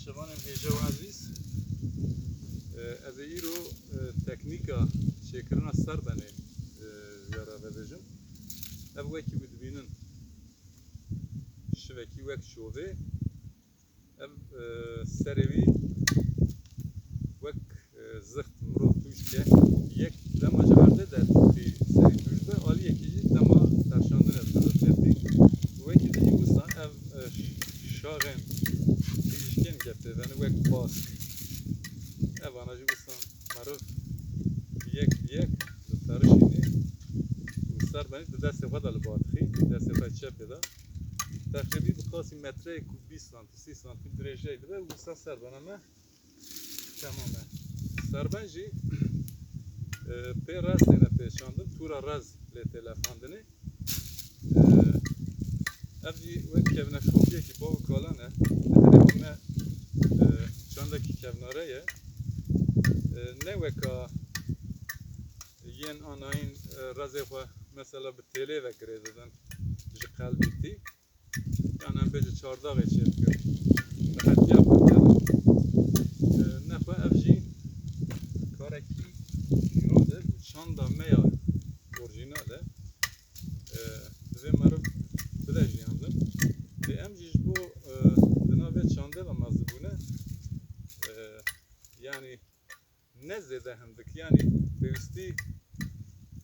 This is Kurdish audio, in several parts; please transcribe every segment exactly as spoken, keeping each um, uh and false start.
Ciwanên hêja û ezîz, e, ez ê îro, e, teknîka çêkirina serbenê, e, ji we re vebêjim. Ev wekî wî dibînin şivekî wek çovê. Ev, e, serê wî wek, e, zixt mirov tûj dike. Yek dema ji erdê derketî serî tûj dibe, aliyekî jî dema serşandinê dikeve fêrtî. Wekî din jî wisa ev, e, ş-, şaxên qîjikên gepê vene wek pas. Evana jî wisa meriv yek bi yek diperişînê û serbenî di destê xwe de li ba dixî, destê xwe çepê de. Teqrîbî bi qasî metreyek û bîst santî, sî santî dirêjeyê dibe û wisa serbena me temam e. Serben jî, e, pê rez têne pêçandin, tûra rez lê tê lefandinê. E, ev jî wek kevneşopiyekî bav û kalan e. Di herêma me, e, çandekî kevnare ye. E, ne weka yên anayîn, e, rezê xwe mesela bi têlê ve girê didin ji qelbî tî. Yan em bêjin çardaxê çêdikin. Bi hetiya xwe dikin. E, nexwe ev jî karekî pîroz e û çanda me ya orjînal e. E, divê meriv bide jiyandin. Lê em jî ji bo, e, di nav vê çandê de mezibûne, e, yanî ne zêde hindik, yanî pêwîstî,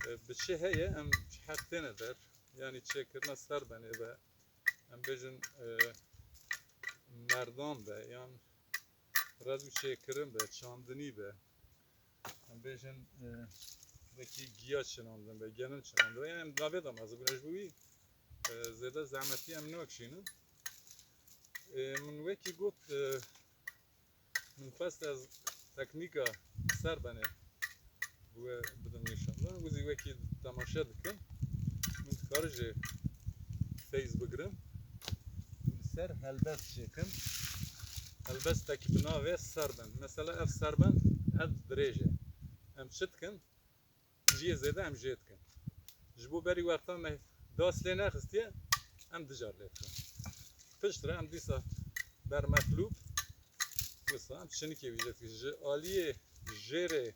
e, bi çi heye em heq têne der. Yanî çêkirina serbenê be, em bêjin, e, merdan be, yan rez û çêkirin be, çandinî be. Em bêjin, e, wekî giya çinandin be, genim çinandin be. Yanî em navê de mezibûne ji bo wî, e, zêde zehmetî em nakişînin. E, min wekî got, e, Min xwest ez teknîka serbenê bi we bidim nîşan. Min wizî wekî temaşe dikim. Min dikare ji feyz bigirim. Min ser helbest çêkim. Helbestekî bi navê serben. Mesela ev serben ev dirêj e. Em çi dikin? Cihê zêde em jê dikin. Ji bo berî wexta me das lê nexistiye, em dicar lê dikin. Piştre em dîsa bermexlûb, wisa em çinikê wî jê dikin. Ji aliyê jêrê,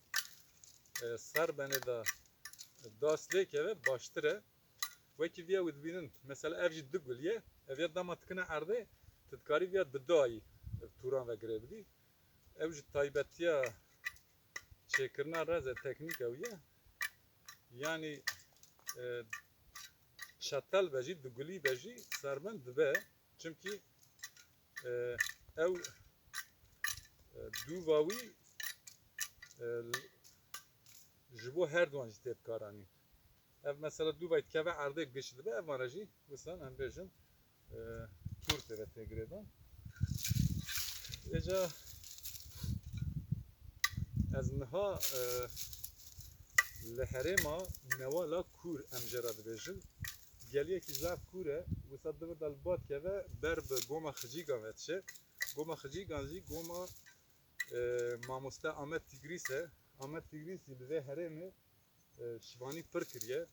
e, serbenê de das lê keve baştir e. Wekî viya wî dibînin, mesela ev jî du gul ye, ev ya dema dikine erdê, tu dikarî viya bi dayî, e, tûran ve girê bidî. Ew jî taybetiya çêkirina rez e, teknîka wî ye. Yanî, e, çetel be jî, digulî be jî, serben dibe. Çimkî, e, ew, e, dûva wî, e, ji bo her duwan jî tê bikaranîn. Ev mesela dûvayî dikeve erdê giş dibe, ev vana jî wisan em bêjin, e, tûr tê ve têgirêdan. Êca ez niha, e, li herêma Newala Kûr em jê re dibêjin. Geliyekî zaf kûr e, wisa di vir de li ba dikeve ber bi Goma Xicîgan ve diçe. Goma Xicîgan jî goma, e, mamoste Amed Tîgrîs e. Amed Tîgrîs jî li vê herêmê, e, şivanî pir kiriye.